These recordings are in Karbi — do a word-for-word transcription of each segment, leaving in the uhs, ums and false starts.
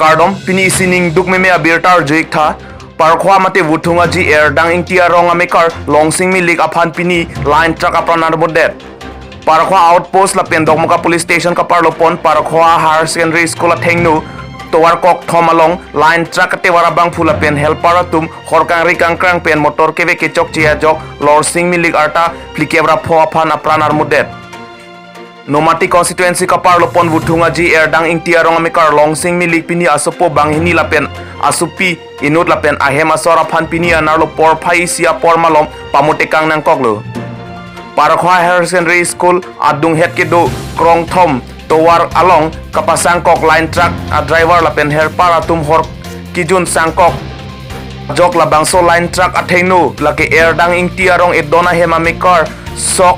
Kardom, pini isi ningduk meme abirta arju-ik tha. Parkhowa mate Vuthung Aji Erdang Ingti arong amekar Longsing Milik aphan pini line truck apran armutdet. Parkhowa outpost lapen Dokmoka Police Station kaparlo pon Parkhowa Higher Secondary School athengno tovar kok thom along line truck ketevar abangphu lapen helper atum hor kangri kangkrang pen motor kevek kechokche ajok Lorsing Milik arta phlikep ra pho aphan apran armutdet. Nomati constituency kaparlo pon Vuthung Aji Erdang Ingti arong amekar Longsing Milik pini asopo banghini lapen asopi inut lapen ahem asor aphan pini anerlo porphai isi apor malom pamutekang nangkoklo. Parkhowa Higher Secondary School adunghet kedo krongthom tovar along kapasangkok line truck a driver lapen helper atum hor kejun sangkok ajok labangso line truck athengno lake Erdang Ingti arong edon ahem amekar sok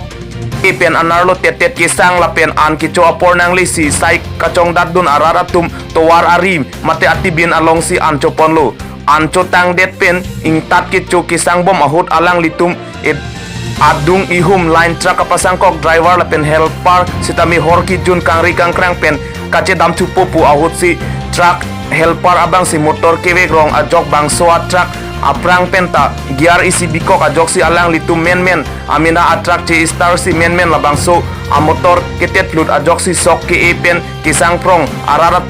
e pen anerlo tettet kesang lapen an kecho apor nanglesi sai kachongdatdun arat atum tovar arim mate atibin alongsi an choponlo. An chotangdet pen ingtat kecho kesangbom ahut alanglitum ed- adung ihum line truck kapasangkok driver lapen helper sitame hor kejun kangri kangkrang pen kachedam thupo pu ahutsi truck helper abangsi motor kevek rong ajok bangso a truck aphrang penta gear isi bikok ajoksi alanglitum menmen amena a truck che-start si menmen labangso amotor ketetlut ajoksi sok ke-e pen kesangphrong arat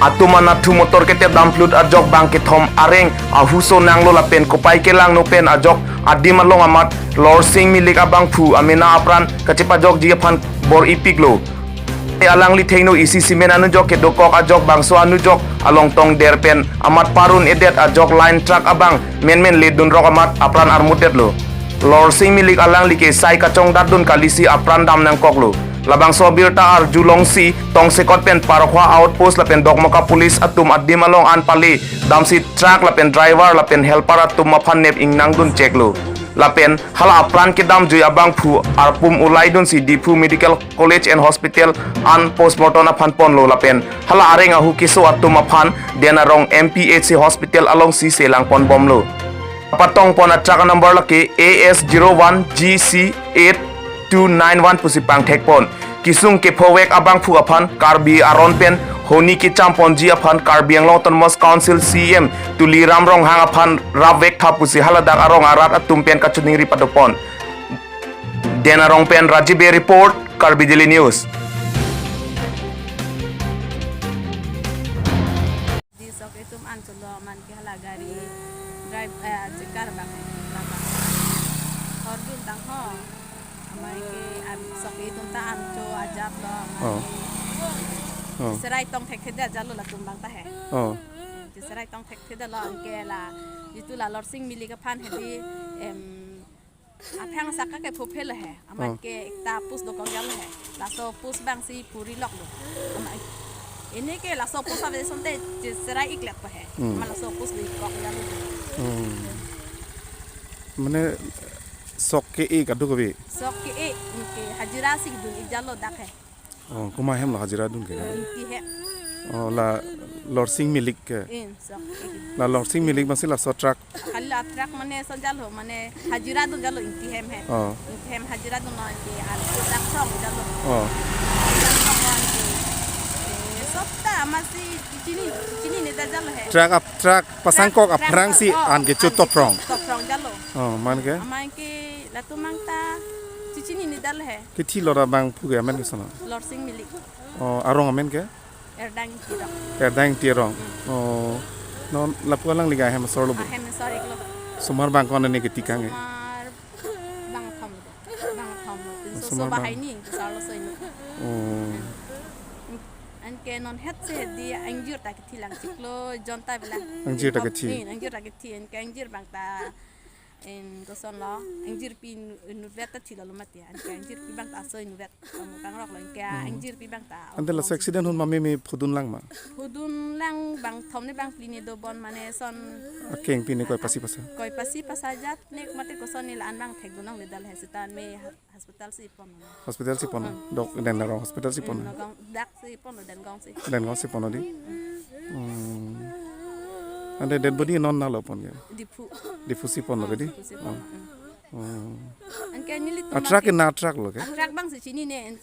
atum anatthu motor ketet damphlut ajok bang kethom areng ahuso nanglo lapen kopai kelangno pen ajok adim along amat Lorsing Milik abangphu amena apran kachepajokji aphan bor-ipiklo. Alangli thengno isi cement anujok kedokok ajok bangso anujok along tongder pen amat parun edet ajok line truck abang menmen ledunrok amat apran armutdetlo. Lorsing Milik alangli ke sai kachongdatdun kalisi apran dam nangkoklo. Labangso abirta arjulongsi tongsekot pen Parkhowa outpost lapen Dokmoka police atum adim along an pale damsi truck lapen driver lapen helper atum aphan nep ingnangdun cheklo. Lapen hala apran kedamjui abangphu arpum ulaidunsi Diphu Medical College and Hospital an postmortem aphan ponlo lapen hala areng ahu keso atum aphan Denarong M P H C Hospital alongsi selangponbomlo. Patongpon a truck number lake A S zero one G C eight two nine one pusi pangthekpon. Kesung kephovek abangphu aphan Karbi aron pen honi kechamponji aphan Karbi Anglong Autonomous Council C E M Tuliram Ronghang aphan rapvek tha pusi haladak arong arat atum pen kachiningri padopon. Denarong pen Rajiv Bey report, Karbi Daily News. Di sok itum an cholo man ke hala gari drive, eh, chekar bang labang. Hor dun tang ho. Amai ke an sok itum ta an cho ajat lo. Amai Oh. ke Oh. Serai tongthekthedet ajat lo latum bang ta he. Oh. Serai tongthekthedet lo anke la jitu la Lorsing Milik aphan hedi, em, aphrang saka ke phuphe lo he. Amat Oh. ke ekta post dokok jalo he. Laso post bangsi puri loklo. Amat ini ke laso post ave sonte serai iklet pa he. Hmm. Amat laso post lo ikok jalo. Hmm. Mane sok ke-e kadokave. Sok ke-e, ke hajira si dun-ik jalo dak he. Oh, komat hem lo hajira dun ke? Ingti hem. Oh, la Lorsing Milik ke? In, sok ke-e. La Lorsing Milik masi laso truck. Kali la truck mane son jalo, mane hajira dun jalo ingti hem he. Oh. Ingti hem hajira dun lo ke an truck phrong jalo. Oh. Truck phrong lo ke. Eh, sopta masi chini, chinine da jalo he. Truck ap-, truck pasangkok Truck, aphrang si oh, an ke an ke chotophrong. Chotophrong jalo. Oh, amat ke? Amat ke latum bang ta chinine da lo he. Kethi lo ra bangphu ke amen ke sono? Lorsing Milik. Oh, arong amen ke? Erdang Ingti arong. Erdang Ingti arong. Hmm. Oh. Non lapu alangli ke ahem asor lo bo? Ahem asor iklo. Osomar bang ko-an ne ketikang ke? Osomar bang thom lo. Bang thom lo. Pinso Osomar so bang. Bahai ni, asor lo so inu. Oh. Anke non het si di angjir ta kethi lang chiklo, jon ta bela. Angjir ta kethi. Hmm, angjir ta kethi, anke angjir bang ta en koson lo, angjirpi nu-, nuvet ta thilo lo mati, anke angjirpi bang ta so nuvet, kamu kangrok lo, anke Hmm. angjirpi bang ta. Ante laso accident ahut mame me phudun lang ma? Phudun lang bang thom ne bang phli ne dobon mane son. Akeng pi ne koi pasi pasa? Koi pasi pasa jat ne mate koson ne la-an bang thekdun longle dal he seta me ha-, hospital si pon. Hospital si pon. Hmm. Dok Denarong hospital si pon. Hmm, Nagaon dak si pon, Dengaon si. Dengaon si pon di. Hmm. Ante dead body non nalo pon ke? Diphu. Diphu si pon lo ke di? Diphu si pon. Oh. Hmm. Oh. Anke neli A truck ke na truck lo ke? A truck bangsi chinine.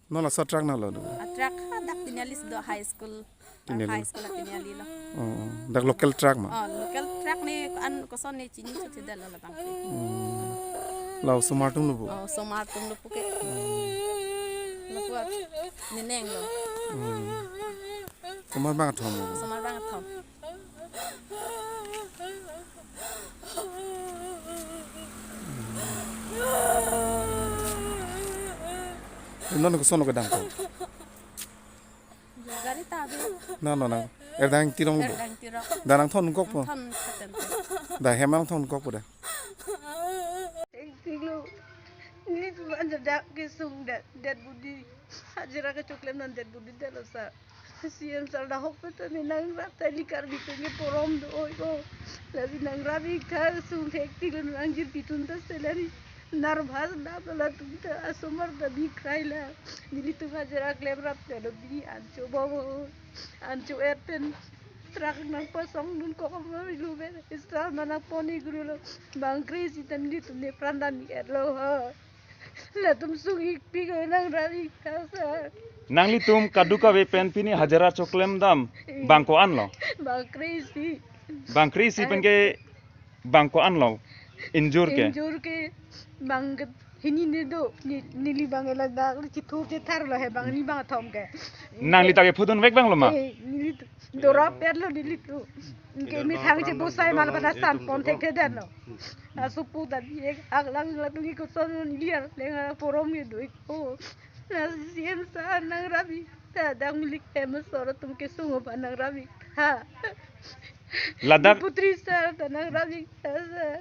Non laso truck nalo do? A truck hadak Tiniali si do high school. Tini Bang ali. High school tini ali lo. Oh, oh. Dak local truck ma? Oh, local truck ne an koson ne chini chot thedetlo labang ke. Hmm. La osomar atum lo pu? Oh, osomar atum lo pu ke. Hmm. Lo pu ap nineng lo. Hmm. Osomar bang kethom lo? Osomar bang kethom. Non koson lo kedam ko? Gari ta ave. Na, na, na. Erdang Tirong lo. Erdang Tirong. Da nangthon kok po? Nangthon khaten. Da hem nangthon kok po da? Thenglo. Nelitum an dak kesung det, dead body. Hajira kechoklem nang dead body detlo sir. C M sir dak ahok pen ta ne nangrap ta, ili Karbi atum ke porom do oi ko. Lasi nangrap ik tha, sung thektik lo, nangjirpi atum ta salary nervous dam lo latum ta, asomar ta bikrai la. Nelitum hajira klemrap te lo, bini ancho bobo, ancho et pen truck nangpasongdun kok ma, melu pen staff ma nangpon ik lo. Bang kre-isi ta nelitum nepran dam ik-et lo ha. Latum sung ikpik, nangrap ik tha sir. Nanglitum kadokave pen pini hajira choklem dam bang ko-an lo? Bang kre-isi. Bang kre-isi pen ke bang ko-an lo injure ke? Injure ke bang ke hini ne do, ne, neli bang ke ladak chithur chithar lo he, bang ni bang kethom ke. Nangli ta kephudun vek bang lo ma? Eh, neli tu dorap-et lo nelitum. Ke methang chebusai ma la pada sanpon thekthedet lo. Asopo ta bi ek aklang latum ke koson neli arleng aporom ke do ik ko. Lasi C M sir nangrap ik tha, dak milik hem asor atum kesung aphan nangrap ik tha. Ladak putri sir ta nangrap ik tha sir.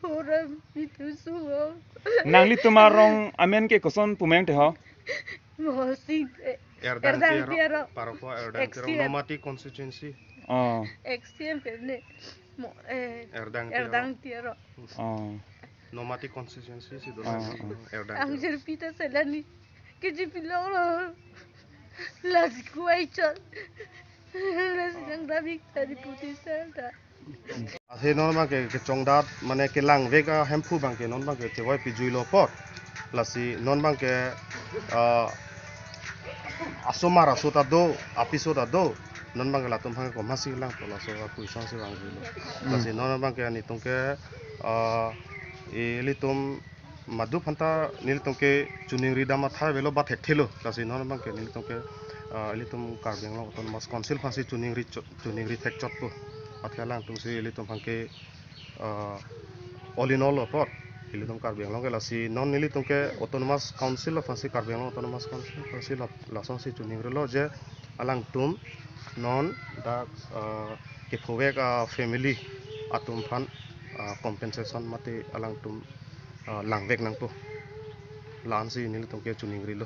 Porom itum sung o. Nanglitum arong amen ke koson pu meng te ho? Mohol Sing, eh, Erdang Erdang Tiaro. Tiaro. Paroko Erdang Tiaro. X C M. Nomati constituency. Oh. X C M pen ne. Mo, eh, Erdang Tiaro. Erdang Tiaro. Oh. Nomati constituency si do. Oh, oh. Erdang Tiaro. Angjirpi ta salary kejirpi longlo. Lasi kuai chot. Lasi nangrap ik tha, deputy sir ta. Lasi non bang ke kechongdat mane kelang vek a Hemphu bang ke non bang ke chevoi pijui lo apot. Lasi non bang ke, ah, asomar aso ta do, apiso ta do. Non bang ke latum bang ke komatsi lang po laso apuson si vangjuilo. Lasi non bang ke nelitum ke, ah, ilitum madu aphan ta nelitum ke choningri dam athai avelo ba thekthelo. Lasi non bang ke nelitum ke, ah, ilitum Karbi Anglong Autonomous Council aphan si choningri chot, choningri thek chot po. Athe alangtum si ilitum bang ke, ah, all in all apot ilitum Karbi Anglong ke, lasi non nelitum ke Autonomous Council aphan si, Karbi Anglong Autonomous Council aphan si la, lason si choningrilo je alangtum non dak, ah, kephovek a family atum aphan, ah, compensation mate alangtum, ah, langvek nangpo. La-an si nelitum ke choningrilo.